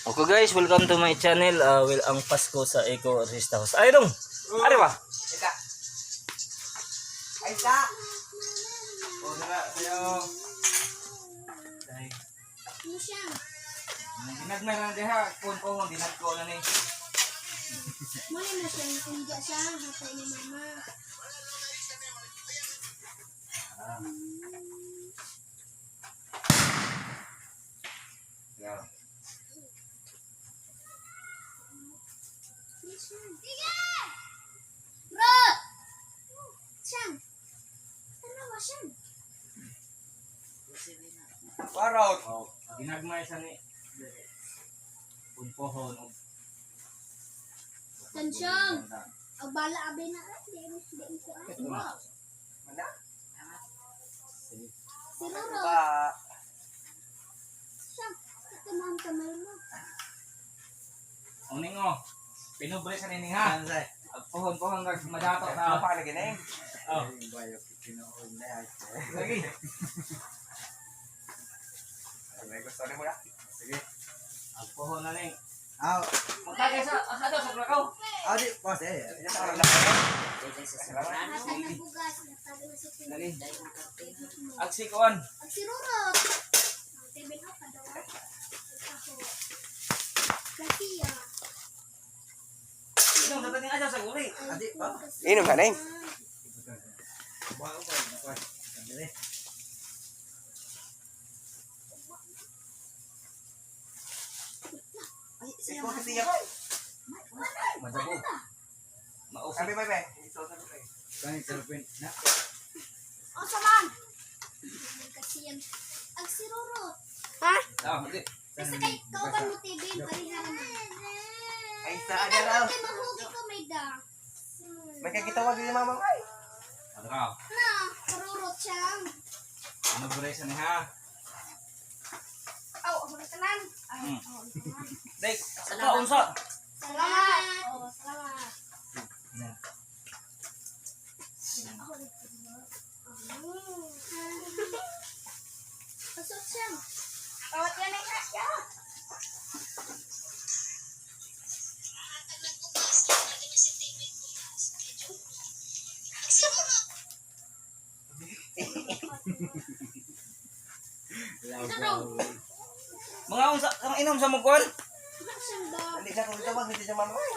Okay guys, welcome to my channel. Well, ang Pasko sa Eco Rista House. Ay dong. Ari ba? Ita. Ay, sa. Oh, nara, sayo. Ay, Ano siya? ginagmay lang diha, kun ko dinagko na ni. Muna na siya, kung siya, hatay ni mama. Yeah. Ano siya? Sige! Bro! Siyang. Tanawa siya. Warot. Oh, ginagmay sa ni. Punpohon og Tansyong. Ang bala abe na. Ah, di di ko ah. Mana? Sige. Si Roro. Ba. Siyang. Ito mo ang kamay mo. Uning oh. Pinubre sa nining ha. Pohon-pohon kag madato Ano ta. pa lagi na Oh. Lagi. May gusto rin mo na. Sige. Ang pohon na ning. Aw, Magtagay sa asa daw sa Krakaw. aw di, boss eh. Ito sa karoon lang. Hatay ng bugas. Hatay na si Dali. Favorite mo. Ag sikuan. Ang si Roro. Ang tibin ako, kadawa. Ako. Garcia. Inong dapat ning adyaw sa guri. Adi, ba? Inom ka na eh. Bago ba? Dali. Ay, siya Ikaw kasi yan. Madabo. Mausi. Sabi, bay, bay. Ito, sabi, bay. Kani salpin na. O, saman! Kasi yan. Ang si Roro. Ha? Ah, di. Kasi kay kauban mo tibin, pareha naman. Ay, sa Ikaw adaraw. kay mahugi ko may da. May kagitawag ni mama ay. Adraw. Na, Roro siyang. Pinubre sa ni ha. Aw, ako na tanan. Ay, ako na tanan. Dai, sa unsa? Salamat. Oh, salamat. Yeah. Ako na tanan. Pasok siya. Tawat yan ay ya. Mga unsa ang inom sa mugkon? Siyang ba? Hindi siya kung tawag, hindi siya mama ay.